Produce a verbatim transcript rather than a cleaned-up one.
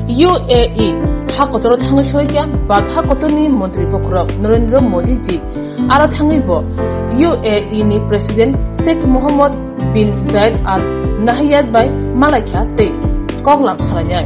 U A E ha kotoro thangwi soikha bas ha kotorni montri bokhorok Narendra Modi ji, aro thangwi bo U A E ni President Sheikh Mohammed bin Zayed Al Nahyan bai malaikha tei koklam salainai.